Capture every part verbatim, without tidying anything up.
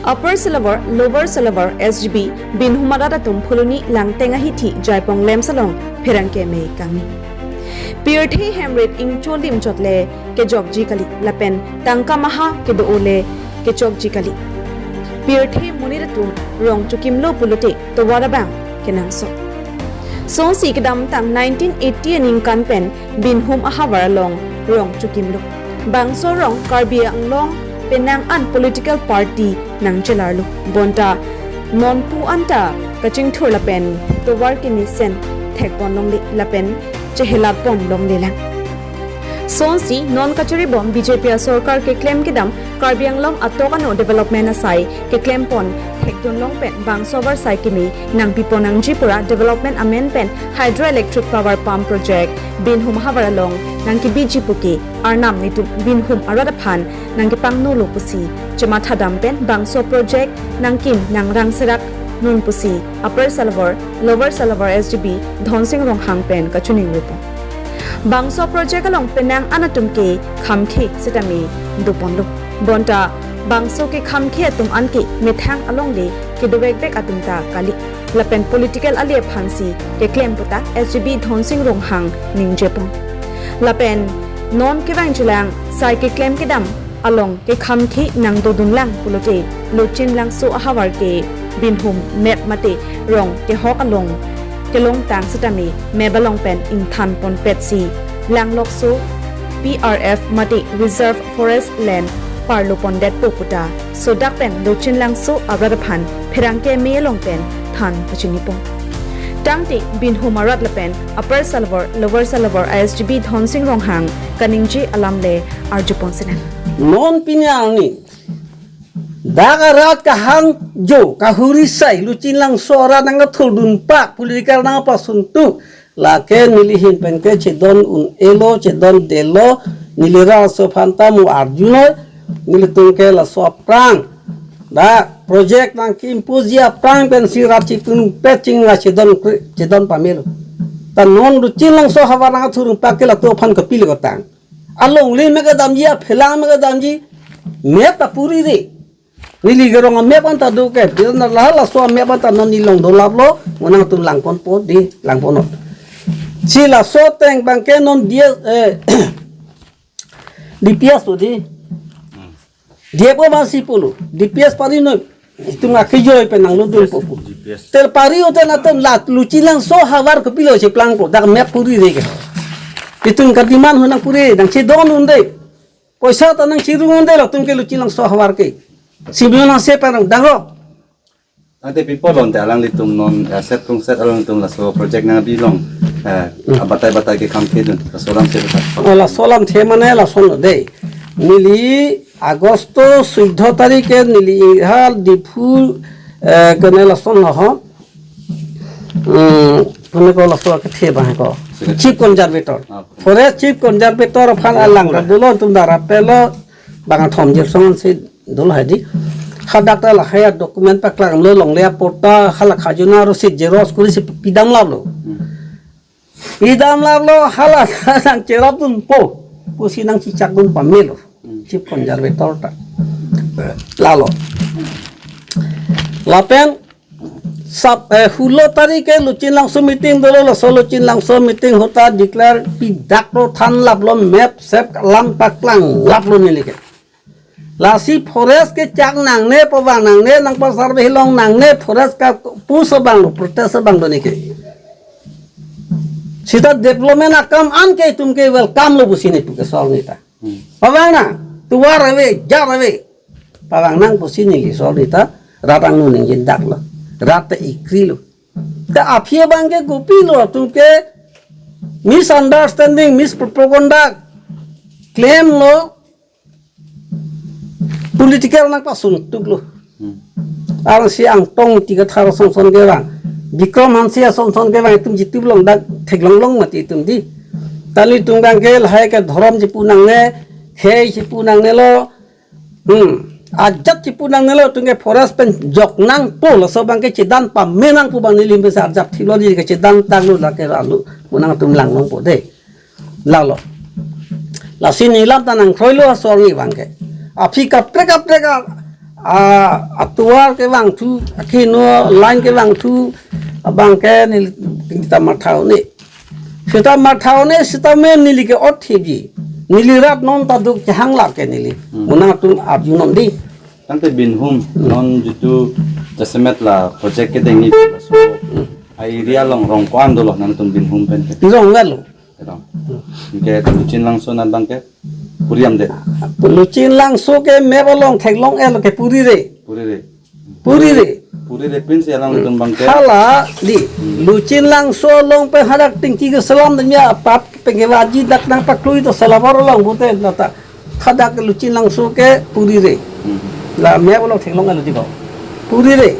Upper Salawar, Lower Salawar S G B Binhum arat atum Phuloni Langteng ahithi Jaipong Lamps along pherangke me kangni. Pirthe hemrit ingchon dim chotle kejokji kali lapen tangka maha kedo-o le kechokji kali. Pirthe monit atum rong chokimlo pulote tovar abang kenangsot. Sonsi kedamtang nineteen eighty aningkan pen Binhum ahavar along rong chokimlo. Bangso rong Karbi Anglong penang an political party nangchelarlo. Bonta nonpu anta kachingthur lapen tovar kemesen thekpon longle lapen chehelatpon longlelang. Sonsi non kacharibom B J P asorkar keklem kedam Karbi Anglong atok ano development asai keklempon thekdun long pen bangso avarsai keme nangpipon nangji pura development amen pen hydroelectric power pump project Binhum ahavar along nangkebiji puke Arnam netum Binhum arat aphan nangkepangnolo pusi chematha dam pen bangso project nangkim nangrang serak non pusi Upper Salawar, Lower Salawar S G B Dhonsing Ronghang pen kachiningrupon. Bangso project along penang an atum ke khamkhe sitame doponlo. Bonta bangso kekhamkhe atum anke methang alongle kedovekvek atum ta kali. Lapen political ali aphansi keklem puta S G B Dhonsing Ronghang ningjepon. Lapen non kevangjilang sai keklem kedam along kekhamkhe nangdodunlang pulote Lochinlangso ahavar ke Binhum map mate rong kehok along kelongtang sitame map along pen ingthanponpetsi Langlokso P R F mate Reserve Forest Land parlopondetpo puta sodak pen Lochinlangso arat aphan pherangke me along pen than pachinipon. Tangte Binhum arat lapen Upper Salawar, Lower Salawar I S G B Dhonsing Ronghang kaningje alam le arjupon sinang. Non pini arni dak arat kahangjo kahuri sai Lochinlangso arat nangkathurdun pak political nangpasuntu lake neli ahin pen ke chedon un-elo, chedondetlo, neli rat aso aphan ta mo arjunoi, nelitum ke laso aphrang dak project nangke-imposeji aphrang pensi rat chipun pet ching ra chedon kre-, chedon pamelo. Ta non Lochinlangso ahavar nangkathurdun pak ke latum aphan kopilo kotang. Alongle me kedamji, aphelang me kedamji, map ta puri re. Neli kerong a-map anta do ke, biar na laha laso a-map anta non neli long dolaplo, mo nangtum langponpo dei, langponpo. Si laso ateng abangke non dia, eh, D P S po dei. Dia po masi pulo, D P S pari noi. Itum akejoi pen nanglodunpo pu. G P S. Tel pari o ten atum la Lochinlangso ahavar kopilo cheplangpo, dak map puri re ke. Itum ka-demand ho nangpuri, nangchedon un dei. Poisa ta nangchirung un dei latum ke Lochinlangso ahavar ke. Simyon ase parang dangro. Ante pi apot lo ante alanglitum non, eh, set krungset alanglitum laso project nangbi long, eh, abatai batai kekhamkhedun, laso alam si batai. Oh, laso alamthe mane lason lo dei. Neli Agosto suido tarik ke neli ihal Diphu, eh, kene lason lo ho. Hmm, kene ko laso kethe abang ko. Chief Conservator. Ah. Forest Chief Conservator aphan alang ra dolo, tum dara pelo, bang athom jirsong si dolo hadi. Hadak ta lahai document paklanglo, longle aporta, hala khajona rosit xerox korisi pidamlaplo. Hmm. Pidamlaplo, hala nangcherapdunpo pusi nangchichakdun pamelo. Hmm. Chief Conservator ta. Lalo. Lapen sap, eh, hulo tarik ke Lochinlangso meeting dolo, laso Lochinlangso meeting ahut ta declare pidak ro thanlaplo, map sep alam paklanglaplo neli ke. Lasi forest kechak nangne, pavang nangne, nangpasurvey long nangne, forest kapu abang lo, protest abang lo neli ke. Seta development akam an ke itum ke welcome lo pusi neli pu ke sol neli ta. Hmm. Pavang nang, tovar ave, jar ave. Pavang nang pusi neli sol neli ta, rat angno ningje daklo. Rat ta ikrilo. Ta aphi abang ke kopilo, atum ke misunderstanding, mispropaganda klemlo, political nangpasuntuklo. Hmm. Arsi Angtong Ingti Kathar asonson kevang, Bikram Hanse asonson kevang, itum chitup long dak theklong long mati itum dei. Tali tung abang ke lahai ke dhorom chipu nangne, khei chipu nangnelo, hmm, ajat chipu nangnelo, itum ke forest pen jok nangpo, laso abang ke chedan pame nangpo abang neli mesa ajat thilo dei ke chedan tanglo lake ralu, mo nangtum langlongpo dei. Lalo. Lasi neli alam ta nangkroilo asor ni abang ke. Aphi kaprek kaprek a A, atovar kevangthu, akeheno line kevangthu, abangke neli ta matha-un-e. Seta matha-un-e, seta me neli ke ot thipji. Neli rat non ta duk kehang lap ke neli. Hmm. Monang atum arjunon dei. Tangte Binhum, non jitu jasemet la project kedengji laso a-area along rong ko-an dolo nangtum Binhum pen ke? Rong galo. Rong. Ke Luchinlangso anat abangke puri amde. Luchinlangso ke map along theklong-et lo ke puri re. Puri re. Puri re. Puri re pinsi alangtum abangke. Hala dei. Hmm. Luchinlangso along pen hadak tingki keselam damya apap pen kevaji dak nangpaklui to Salabor along pute nata. Hadak Luchinlangso ke puri re. Hmm. La map along theklong-et lo dei ko. Puri re.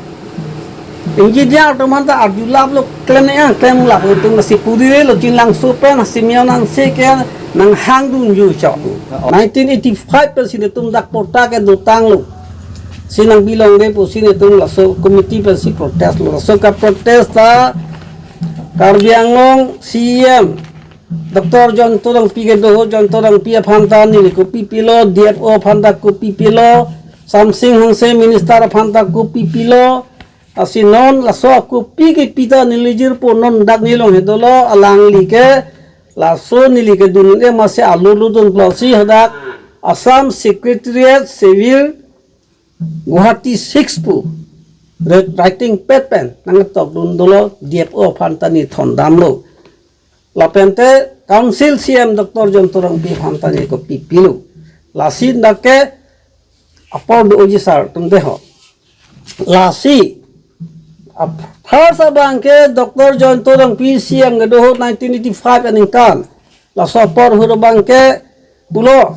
Engineer atum aphan ta arju lap lo, klem nang klem lap lo, itum lasi puri re Luchinlangso pen Simeon Hanse ke nanghangdunji chok. Oh. Nineteen eighty-five pensi netum dak patta kedotanglo. Si nangpi longle pusi netum laso committee pensi protest lo. Laso kaprotest ta Karbi Anglong C E M Doctor Jayanta Rongpi kedo ahut, Jayanta Rongpi aphan ta neli copy pilo, D F O aphan ta copy pilo, Samsing Hanse minister aphan ta copy pilo, lasi non laso copy kepi ta neli jirpo, non dak neli along he dolo, alangli ke laso neli kedun-un-e masi alo lo dun pulo si hadak Assam Secretariat Civil Guwahati six pu re-, writing pad pen nangtokdun dolo, D F O aphan ta neli thondamlo. Lapen te Council C E M Doctor Jayanta Rongpi aphan ta neli copy pilo. Lasi dak ke apor do-oji sir atum dei ho. Lasi, ap-, first abangke Doctor Jayanta Rongpi C E M kedo ahut nineteen eighty-five aningkan. Laso apor ahut abangke pulo,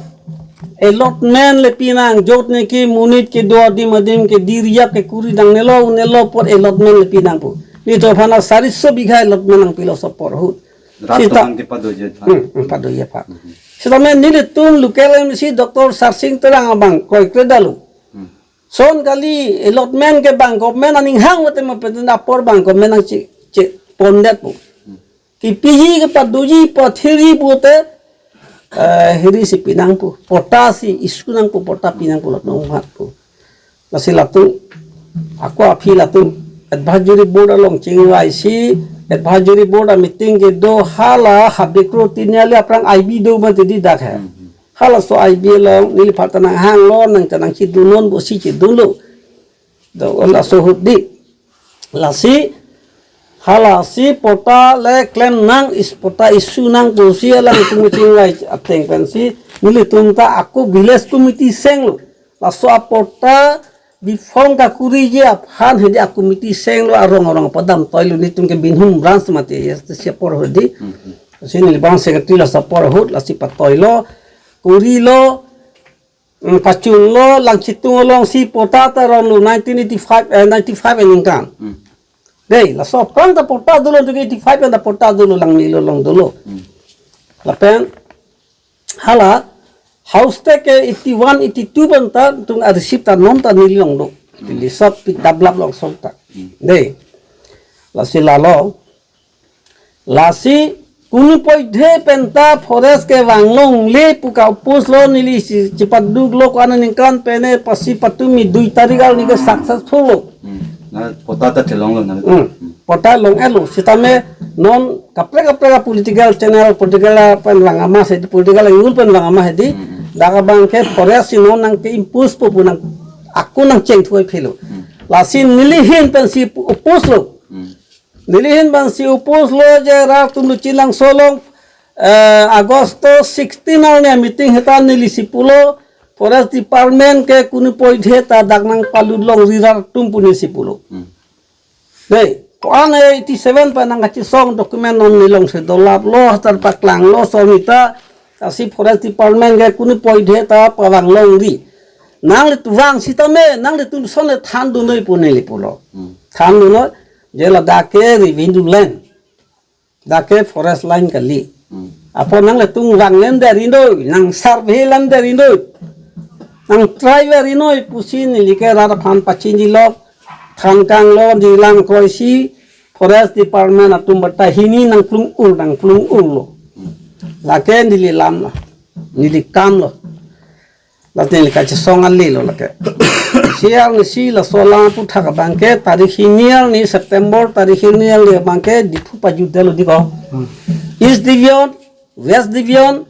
allotment le pinang, jot niki monit kedo adim adim ke diriap kekuri nangnelo, un-elo apot allotment le pinang pu. Nelitum aphan ta sariso bigha allotment nangpilo laso apor ahut. Rat seta atum aphan kepadoji aphan. Hmm, hmm, padoji aphan. Hmm. Seta me nelitum local M A C Doctor Sarsing Terang abang kroikre dalo. Hmm. Son kali allotment ke bang government aning hang mate ma pen apor bang government nangche-, chepondet pu. Hmm. Kepiji kepadoji pathiri pute, eh, hirisi pinang pu, patta si issue nang pu, patta pinang pu, lot nong mat pu. Lasi latum, ako aphi latum advisory board along chingvaisi, advisory board ameeting kedo hala Habekro Tiniali aphrang I B do mati dei dak he. Hmm, hmm. Halaso I B along neliphan ta nanghanglo, nang ta nangchedunnon pusi chedunlo. Do laso ahut dei. Lasi halasi patta le klem nang, is patta issue nang pusi alangtum chingvai ateng pensi nelitum ta ako village committee senglo. Laso apatta biphong kakuriji aphan hedi a-committee senglo, arong arong padam toilo, nelitum ke Binhum branch mati ya, si apor ahut dei. Hmm, hmm. Si neli branch secretary laso apor ahut, lasi patoilo, kurilo, mm, pachunlo, Langchitung alongsi patta ta ronlo nineteen eighty-five, eh, ninety-five aningkan. Hmm. Dei, laso aphrang ta patta dolo, nineteen eighty-five an ta patta dolo, Langmelo along dolo. Hmm. Lapen hala house tax ke eighty-one, eighty-two pen ta tung a-receipt ta non ta neli along do. Hmm. Neli sot pi dablap along sot ta. Hmm. Dei. Lasi lalo. Lasi kunu poithe pen ta forest kevang longle pu ka-oppose lo, neli si chepaduklo ko-an aningkan pen e pasi patumi dui tarik arni ke successful lo. Hmm. Na patta ta chelonglo na. Hmm. Patta long-et lo, sitame non kaprek kaprek a-political channel, political pen vang amas hedi, political angle pen vang amas hedi. Hmm. Dak abangke forest si non nangke-impose po pu nang, ako nangcheng thuai phelo. Hmm. Lasi neli ahin pensi pu-, oppose lo. Hmm. Neli ahin pensi oppose lo je rat atum Luchinlangso along, eh, August sixteen arni meeting heta neli si pulo, Forest Department ke kunu poithe ta dak nangpalut longri rat atum pu neli si pulo. Hmm. Dei, ko-an eighty-seven pen nangkachesong document non neli alongsi dolaplo, hatar paklanglo, somita, lasi Forest Department ke kunu poithe ta pavang longri. Nanglitum vang sitame, nanglitum son le thandun noi pu neli pulo. Hmm. Thandun noi, je ladak ke revenue land. Dak ke forest line kali. Hmm. Apot nanglitum vang len deri noi, nang survey len deri noi, nang try veri noi pusi neli ke rat aphan pachinilo, than kanglo, neli lang kroisi, Forest Department atum bata hini nangplung-ur, nangplung-urlo. Hmm. Lake neli lam lo, neli kam lo. Lasi neli kachesong ale lo lake. Siang ni si laso alam aputhak abangke tarik hini arni September tarik hini arni abangke Diphu pajutdetlo diko. East Division, West Division,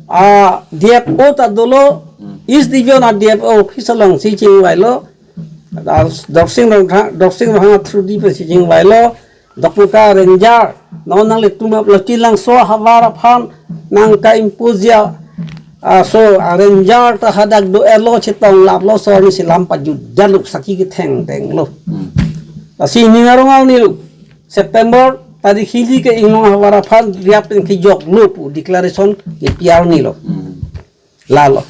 a D F O ta dolo, East Division a D F O office alongsi chingvailo, a Dorsing Ronghang, Dorsing Ronghang through di pensi chingvailo, Dokmoka Ranger, non nanglitum ap Lochin Langso ahavar aphan nangka-impose ji, a, so, a, Ranger ta hadak do-etlo, chetonglaplo, so arnisi lam pajutdetlo, saki kethengdenglo. Lasi ning arong arni lo, September tarik hini ke inglong ahavar aphan riap pen kejoklo pu declaration ke P R ni lo. Lalo.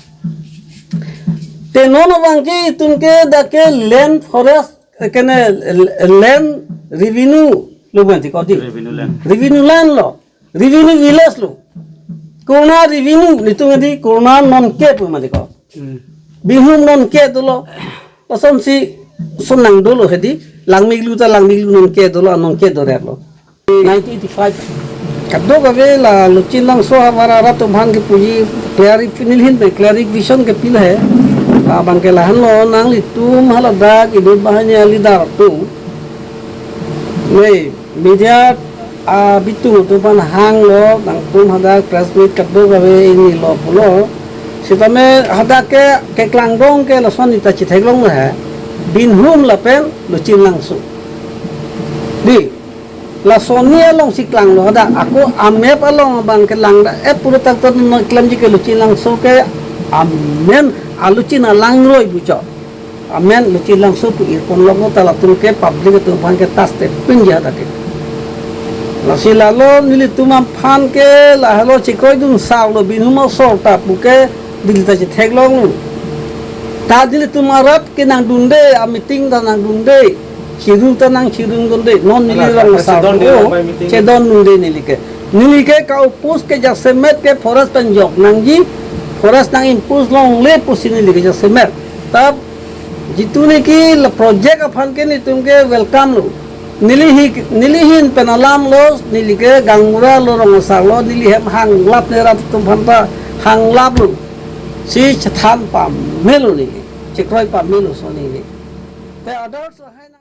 Te non abangke itum ke dak ke land forest, eh, kene, eh, land revenue lo mati ko di. Revenue land. Revenue land lo. Revenue village lo. Kurna revenue nitum di kurna nonke pu mati ko. Binghum nonke dolo. Lasonsi sonang dolo hedi. Langmiklu ta langmiklu nonke dolo, nonke doretlo. Nineteen eighty-five. Kadokave la Lochin Langso ahavar arat atum aphan kepuji clarif-, nelihin pen clarification kepilo he. Abangke lahenlo, nanglitum haladak inut banghini a-leader atum, me media abitung atum aphan hanglo, nangtum hadak press meet kadokave ingnilo pulo. Sitame hadak ke keklang dong ke lason neta chetheklonglo he. Binghum lapen Lochin Langso. Di, lasonni alongsi klanglo hadak, ako a-map along abangke langda-et pulo tak ta non klemji ke Lochin Langso ke amen, a-Lochin alangroi pu chot. Amen Lochin Langso pu irpon longlo, ta latum ke public atum aphan ke tas te pinji hadak ke. Lasi lalo nelitum aphan ke lahelo chekroidun sar lo, Binghum asor ta pu ke neli ta chetheklonglo. Ta nelitum arat ke nangdunde, a-meeting ta nangdunde. Chirung ta nangchirungdunde, non neli Ala, rong ka sar chedon de o, bai meeting. Chedondunde neli ke. Neli ke ka-oppose ke jasemet ke forest pen jok nangji, forest nang-impose longle pusi neli ke jasemet. Ta jitu niki la project aphan ke nelitum ke welcome lo. Neli hi, nelihin pen alam lo, neli ke gaonbura lo, rong asar lo, neli hem hanglap, ne rat atum aphan ta hanglaplo. Si chethan pamelo neli, chekroi pamelo so neli. Te others lahai nang